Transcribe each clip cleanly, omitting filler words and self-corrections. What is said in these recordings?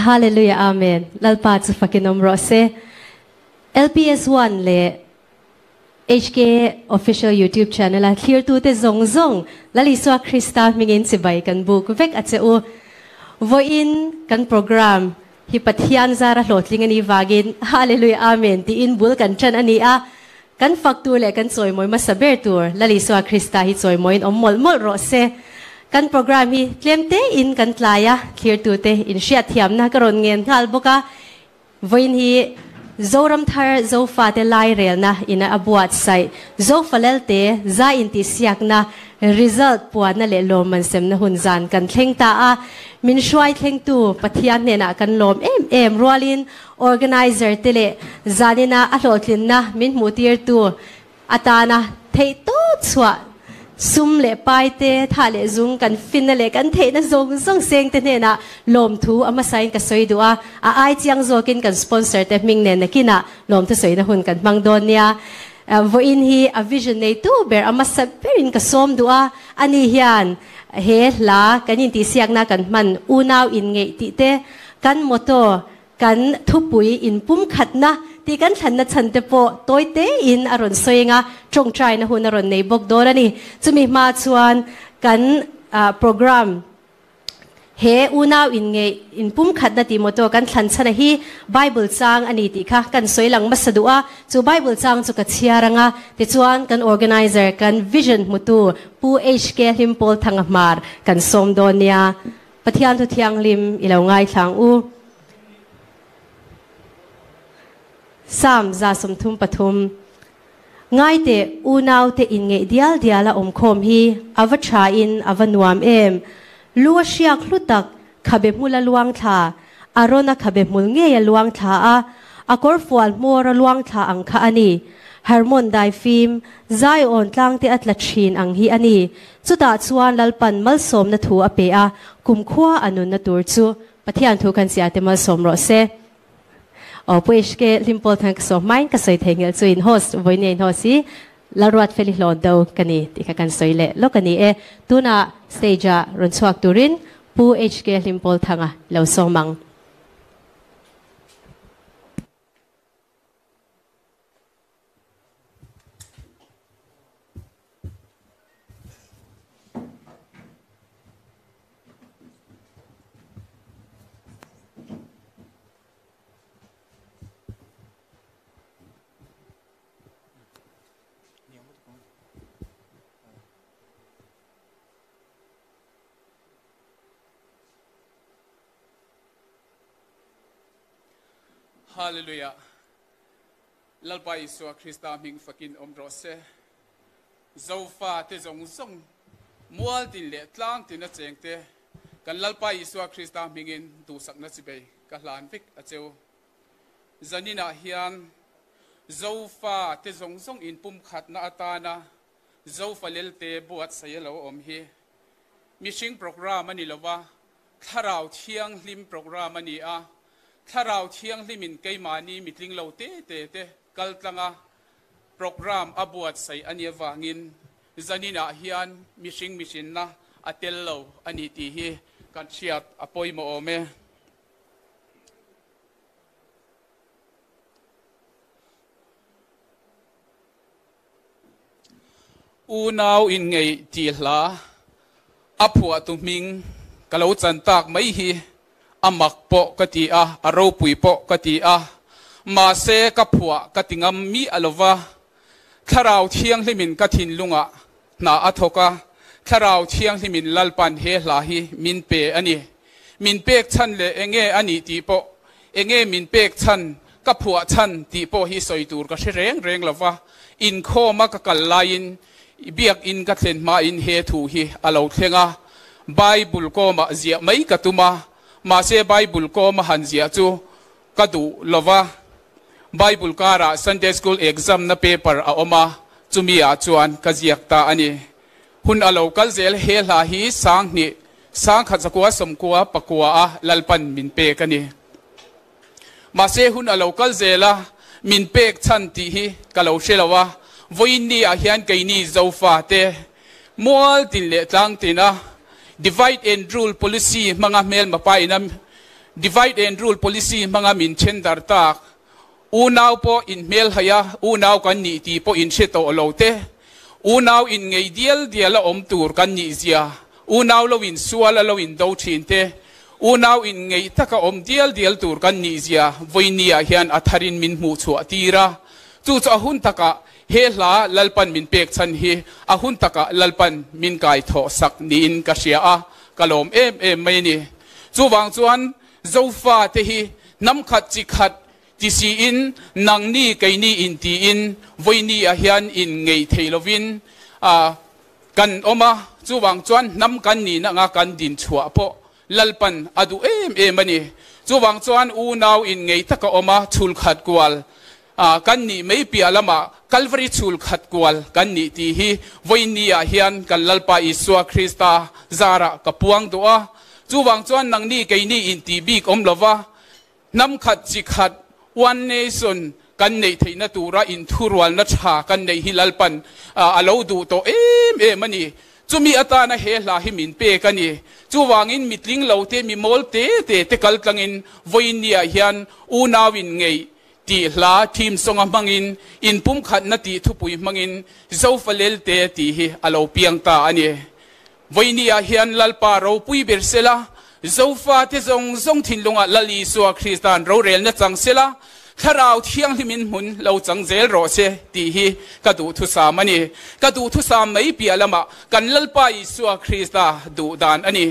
Hallelujah Amen Lalpa chu fakin awm rawh se. LPS One leh HK Official YouTube Channel a thlirtute zawng zawng Lal Isua Krista hmingin chibai kan buk vek a che u. Vawiin kan program hi Pathian zara hlawhtling a nih vangin Hallelujah Amen tiin bul kan ṭan a ni a. Kan fak tur leh kan chawimawi hmasa ber tur Lal Isua Krista hi chawimawiin awm mawlh mawlh rawh se. Kan program hi tlem tein kan tlai a, thlirtute inhriatthiamna ka rawn ngen nghal bawk a. Vawiin hi Zoram thar Zofate lairelna ina a buatsaih Zofalelte zai intihsiakna result puanna leh lawmman semna hun zan kan thleng ta a. Min hruai thlengtu Pathian hnenah kan lawm em em rualin Organizer te leh zanina a hlawhtlinna min hmuhtirtu atana theihtawp chhuah sum leh pai te, tha leh zung kan finna leh kan theihna zawng zawng seng te hnenah lawmthu a hmasain ka sawi duh a, a ai chiang zawkin kan sponsor te hming nen nakinah lawmthu sawina hun kan hmang dawn nia. Vawiin hi a vision neitu ber a hmasa berin ka sawm duh a, ani hian he hla kan intihsiakna kan hman unau inngeih tih te, kan motto Kan thupui inpumkhatna tih kan thlanna chhan te pawh tawi tein a rawn sawi eng a, tawngtaina hun a rawn nei bawk dawn a ni. Chumi hma chuan kan program he unau inngeih inpumkhatna tih motto kan thlan chhana hi Bible chang a ni tih kha kan sawi lang hmasa duh a, chu Bible chang chu ka chhiar ang a, tichuan kan organizer kan vision hmutu Pu HK Hlimpawl Thanga Hmar kan sawm dawn nia. Pathian thu thianghlim i lo ngaithlang u. Psalm 133 Ngaite unau te inngeih dial dial a awmkhawm hi a va tha in a va nuam em. Lu a hriak hlu tak khabe hmul a luang thla, Arona khabe hmul ngei a luang thla a, a kawrfual hmawr a luang thla ang kha a ni. Hermon daifim, Zion tlangte a tla thin ang hi a ni. Chutah chuan Lalpan malsawmna thu a pe a, kumkhua a nunna tur chu Pathian thu kan chiahte malsawm rawh se. Aw Puishke Hlimpawl thang ka saw hmain ka sawi thei nghel chu in host vawinia in host hi Lalruat Feli hlawn do ka ni tih kha kan sawi leh lawk a ni e. Tunah stage ah rawn chhuak turin Pu HK Hlimpawl Thanga lo sawm ang. Hallelujah. Lalpa Isua Krista hming fakin awm rawh se. Zofa te zawng zawng, mual tin leh tlang tin a cheng te, kan Lalpa Isua Krista hmingin duhsakna chibei ka hlan vek a cheu. Zaninah hian Zofa te zawng zawng inpumkhatna atana Zofa lelte buatsaih a lo awm hi mihring program a ni lova, Thlarau Thianghlim program a ni a. Thlarau Thianghlimin keimahni mitling lo te te te kal tlanga program a buatsaih a nih avangin zaninah hian mihring mihrinna a tel lo a ni tih hi kan hriat a pawimawh awm e. Unau inngeih tih hla a phuahtu hming ka lo chan tak mai hi a mak pawh ka ti a, a ropui pawh ka ti a, mahse ka phuah ka ti ngam miah lo va. Thlarau Thianghlimin ka thinlungah hna a thawk a, Thlarau Thianghlimin Lalpan he hla hi min pe a ni. Min pek chhan leh enge a nih tih pawh, enge min pek chhan, ka phuah chhan tih pawh hi sawi tur ka hre reng reng lo va. Inkhawma ka kal laiin Biakinn ka thlen hmain he thu hi a lo thleng a, Bible kawmah ziah mai ka tum a, mahse Bible kawma han ziah chu ka duh lo va. Bible karah Sunday School exam na paper a awm a, chumi ah chuan ka ziak ta a ni. Hun a lo kal zel he hla hi 2000 1999 a Lalpan min pek a ni. Mahse hun a lo kal zel a, min pek chhan tih hi ka lo hre lo a, vawiin ni ah hian keini Zofa te mual tin leh tlang tin a divide and rule policy hmanga hmelma pa ina Divide and rule policy hmanga min then dar tak, unau pawh inhmelhaih a, unau kan nih tih pawh inhre tawh lo te, unau inngei dial dial a awm tur kan nih zia, unau lo insual a lo indo thin te, unau inngeih taka awm dial dial tur kan nih zia vawinia hian a tharin min hmuh chhuah tir a. Chu chu a hun takah he hla Lalpan min pek chhan hi a hun takah Lalpan min kai thawh sak niin ka hria a, ka lawm em em mai a ni. Chuvang chuan Zofa te hi hnam khat chi khat ti siin nangni keini in tiin vawinia hian in ngei thei lovin kan awm a, chuvang chuan hnam kan nihna anga kan din chhuah pawh Lalpan a duh em em a ni. Chuvang chuan unau in ngei taka awm a chhul khat kual kan nih mai piah lamah Kalvari chhul khat kual kan nih tih hi vawinia hian kan Lalpa Isua Krista zarah ka puang duh a. Chuvang chuan nangni keini intih bik awm lova hnam khat chi khat, one nation, kan neih theihna tura inthurualna tha kan neih hi Lalpan a lo duh tawh em em a ni. Chumi atana he hla hi min pek a ni. Chuvangin mitling lo te, mi mawl te te te kal tlangin vawiinniah hian unau in ngeih tih hla theme song a hmangin inpumkhatna tih thupui hmangin Zofalelte tih hi a lo piang ta a ni. Vawinia hian Lalpa ropui ber sela, Zofate zawng zawng thinlungah Lal Isua Krista'n rorelna chang sela, Thlarau Thianghlimin hmun lo chang zel rawh se tih hi ka duhthusam a ni. Ka duhthusam mai piah lamah kan Lalpa Isua Krista duh dan a ni.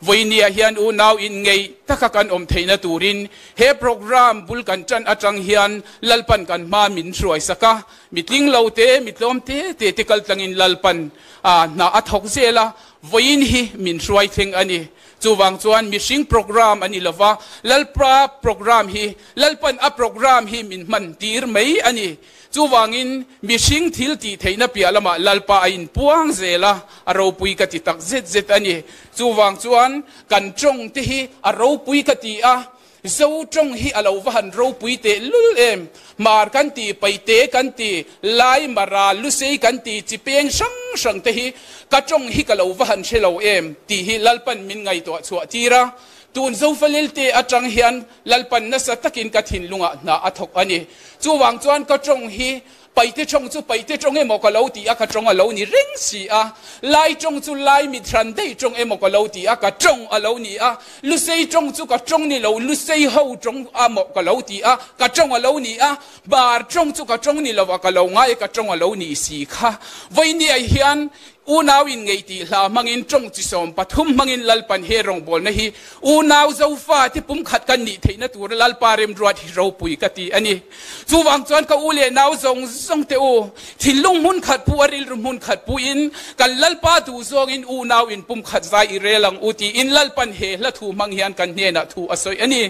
Vawinia hian unau inngeih taka kan awm theihna turin he program bul kan tan atang hian Lalpan kan hma min hruaisak a, mitling lo te, mitlawm te te te kaltlangin Lalpan a hna a thawk zel a, vawiin hi min hruai thleng a ni. Chuvang chuan mihring program a ni lova, Lalpa program hi, Lalpan a program hi min hman tir mai a ni. Chuvangin mihring thil tih theihna piah lamah Lalpa a inpuang zel a, a ropui ka ti tak zet zet a ni. Chuvang chuan kan tawng te hi a ropui ka ti a, Zo tawng hi a lo va han ropui teh lul em? Hmar kan ti, Paite kan ti, Lai, Mara, Lusei kan ti, chi peng hrang hrang te hi ka tawng hi ka lo va han hre lo em? tih hi Lalpan min ngaihtuah chhuah tir a. Tun Zofalelte atang hian Lalpan nasa takin ka thinlungah hna a thawk a ni. Chuvang chuan ka tawng hi Paite tawng chu paite tawng emaw ka lo ti a, ka tawng a lo ni reng si a. Lai tawng chu lai mithran daih tawng emaw ka lo ti a, ka tawng a lo ni a. Lusei tawng chu ka tawng ni lo, Lusei ho tawng a maw ka lo ti a, ka tawng a lo ni a. Bar tawng chu ka tawng ni lo a, ka lo ngai a, ka tawng a lo ni si kha. Vawinia hian Unau in ngeih tih hla hmangin tawng chi 13 hmangin Lalpan he rawngbawlna hi unau Zofa te pumkhat kan nih theihna tura Lalpa remruat hi ropui ka ti a ni. Chuvang chuan ka u leh nau zawng zawng te u, thinlung hmun khat pu a rilru hmun khat puin kan Lalpa duh zawngin unau in pumkhat zai i rel ang u tiin Lalpan he hla thu hmang hian kan hnenah thu a sawi a ni.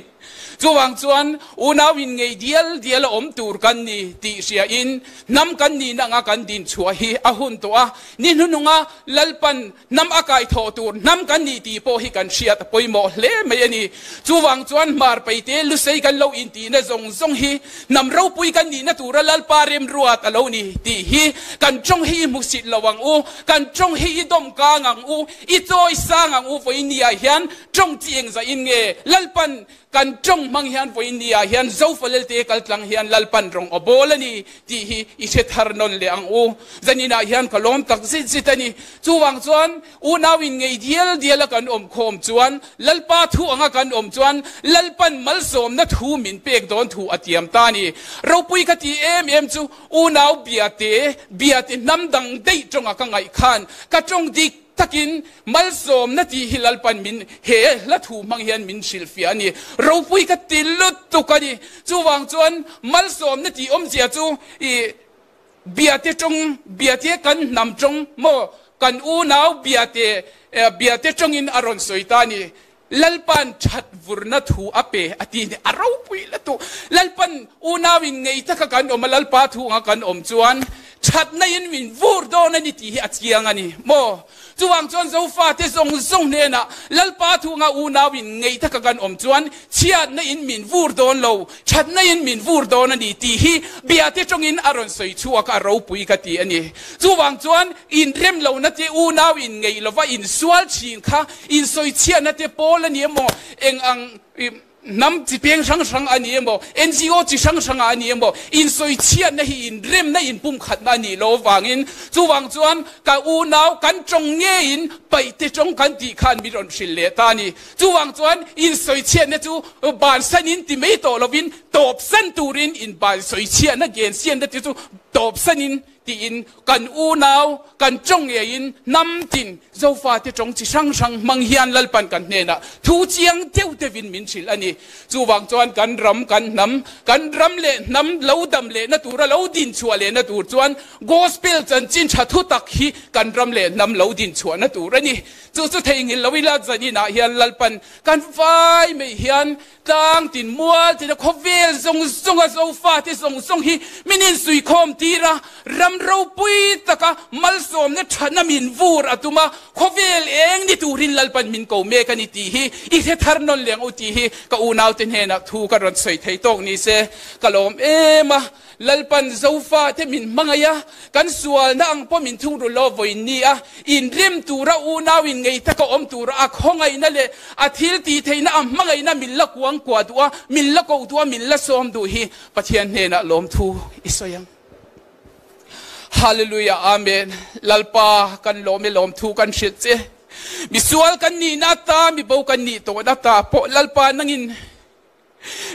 Chuvang chuan unau in ngei dial dial a awm tur kan ni tih hria in hnam kan nihna anga kan din chhuah hi a hun tawh a, ni hnuhnunga Lalpan hnam a kai thawh tur hnam kan nih tih pawh hi kan hriat a pawimawh hle mai a ni. Chuvang chuan hmar peite lusei kan lo intihna zawng zawng hi hnam ropui kan nihna tura Lalpa remruat a lo ni tih hi kan tawng hi i hmusit lo ang u, kan tawng hi i dawm kang ang u, i chawi sang ang u vawinia hian Tawng chi eng zah in nge Lalpan kan tawng hmang hian vawiin ni ah hian Zofalelte kal tlang hian Lalpan rawng aw bawl a ni tih hi i hre thar nawn leh ang u. Zanin ah hian ka lawm tak zit zit a ni. Chuvang chuan unau in ngei dial dial a kan awm khawm chuan Lalpa thu anga kan awm chuan Lalpan malsawmna thu min pek dawn thu a tiam ta a ni. Ropui ka ti em em chu unau biate biate hnam dang daih tawnga ka ngaih khan ka tawng dik Takin malsawmna tih hi Lalpan min he hla thu hmang hian min hrilhfiah a ni. Ropui ka ti lutuk a ni. Chuvang chuan malsawmna tih awmzia chu i biate tawng, biate kan hnam tawng maw, kan unau biate, biate tawngin a rawn sawi ta a ni. Lalpan that vurna thu a pe a ti ni. A ropui lutuk. Lalpan unau in ngei taka kan awm a, Lalpa thu anga kan awm chuan thatna in min vur dawn a ni tih hi a chiang a ni maw? Chuvang chuan Zofate zawng zawng hnenah Lalpa thu anga unau in ngei taka kan awm chuan chhiatna in min vur dawn lo, thatna in min vur dawn a ni tih hi biate tawngin a rawn sawi chhuak a, ropui ka ti a ni. Chuvang chuan inrem lohna te unau in ngeih lova insual thin kha Insawichhiahna te pawl a ni emaw, eng ang Hnam chi peng hrang hrang a ni emaw, NGO chi hrang hrang ah a ni emaw, insawichhiatna hi inremna inpumkhatna a nih loh avangin chuvang chuan ka unau kan tawng ngeiin paihte tawng kan tih khan min rawn hrilh leh ta a ni. Chuvang chuan insawichhiatna chu bansanin ti mai tawh lovin tawpsan turin inbansawichhiatna gensianna te chu tawpsanin tiin kan unau, kan tawng ngeiin hnam tin Zofate tawng chi hrang hrang hmang hian Lalpan kan hnenah thu chiang deuh deuhin min hrilh a ni. Chuvang chuan kan ram, kan hnam, kan ram leh hnam lo dam lehna tura lo din chhuah lehna tur chuan Gospel chanchin tha thu tak hi kan ram leh hnam lo din chhuahna tur a ni. Chu chu theihnghilh lo ila zaninah hian Lalpan kan vai mai hian Tlang tin mual tina khawvel zawng zawnga Zofate zawng zawng hi min insuikhawm tir a, ram ropui taka malsawmna thana min vur a tum a, khawvel eng ni turin Lalpan min ko mek a ni tih hi i hre thar nawn leng u tih hi ka unaute hnenah thu ka rawn sawi thei tawk ni se ka lawm em a. Lalpan Zofate min hmangaih a, kan sualna ang pawh min thungrul lo vawiin ni a, inrem tura unau in ngei taka awm tura a khawngaihna leh a thil tih theihna a hmangaihna min la kuang kuah duh a, min la koh duh a, min la sawm duh hi Pathian hnenah lawmthu i sawi ang. Hallelujah Amen Lalpa kan lawm e lawmthu kan hrilh che. Misual kan nihna ata mibo kan nih tawhna ata pawh Lalpa nangin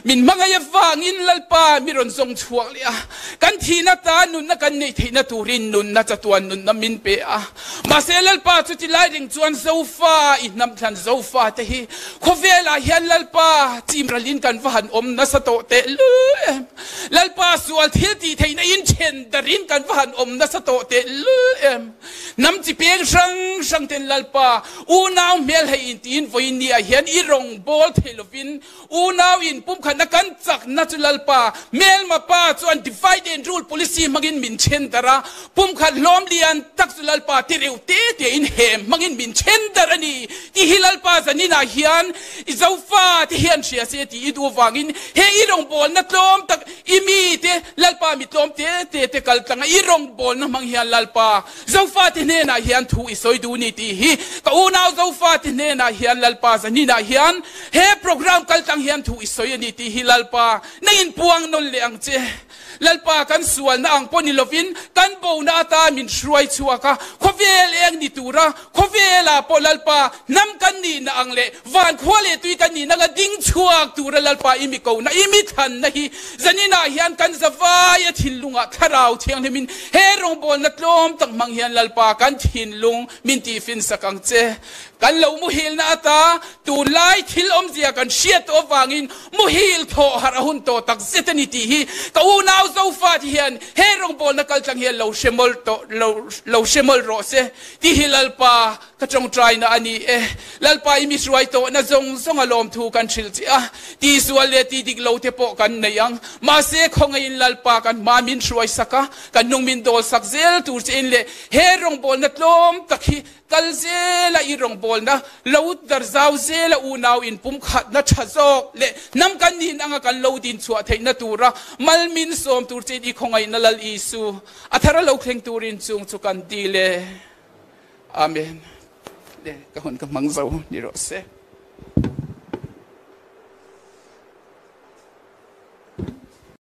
Min hmangaih avangin Lalpa mi rawn zawng chhuak leh a, kan thihna ta nunna kan neih theihna turin nunna chatuan nunna min pe a. Mahse Lalpa chuti lai reng chuan Zofa i hnam thlan Zofa te hi khawvelah hian Lalpa chimralin kan va han awm nasa tawh teh lul em. Lalpa sual thil tih theihna in then darin kan va han awm nasa tawh teh lul em. Hnam chi peng hrang hrang ten Lalpa unau hmel hei in tiin vawiin ni ah hian i rawngbâwl thei lovin unau in pumkhatna kan chakna chu Lalpa hmelma pa chuan divide and rule policy hmangin min then darh a, pumkhat hlawm lian tak chu Lalpa ti reuh te te in hem hmangin min then darh a ni tih hi Lalpa zanin ah hian i Zofa te hian hria se tih i duh avangin he i rawngbâwlna tlawm tak I mite, Lalpa mi tlawm te te te kal tlanga i rawngbawlna hmang hian Lalpa, Zofate hnenah hian thu i sawi duh ni tih hi ka unau Zofate hnenah hian Lalpa zaninah hian he program kal tlang hian thu i sawi a ni tih hi Lalpa na inpuang nawn leh ang che. Lalpa kan sualna ang pawh ni lovin kan bona ata min hruai chhuak a, khawvel eng ni tura Khawvelah pawh Lalpa hnam kan nihna ang leh van khua leh tui kan nihna anga ding chhuak tura Lalpa i mi kohna, i mi thlanna hi zaninah hian kan zavai a thinlungah Thlarau Thianghlimin he rawngbawlna tlawm tak hmang hian Lalpa kan thinlung min tihfin sak ang che. Kan lo muhilna ata tunlai thil awmzia kan hriat tawh avangin muhil thawh harh a hun tawh tak zet a ni tih hi ka unau Zofate hian he rawngbawlna kaltlang hian lo hre mawlh tawh lo hre mawlh rawh se. Ti hi Lalpa ka tawngtaina a ni e. Lalpa i mi hruai tawhna zawng zawng a lawmthu kan hrilh che a, tihsual leh tih dik lo te pawh kan nei ang. Mahse khawngaihin Lalpa kan hma min hruai sak a, kan hnung min dawl sak zel tur che in leh he rawngbawlna tlawm tak hi kal zela i rawngbawlna lo dar zau zela unau inpumkhatna tha zawk leh hnam kan nin anga kan lo din chhuah theihna tura mal min sawm tur che in i khawngaihna Lal Isu A thar a lo thleng turin chung chu kan dil e. Amen. Le ka hun ka hmang zo ni rawh se.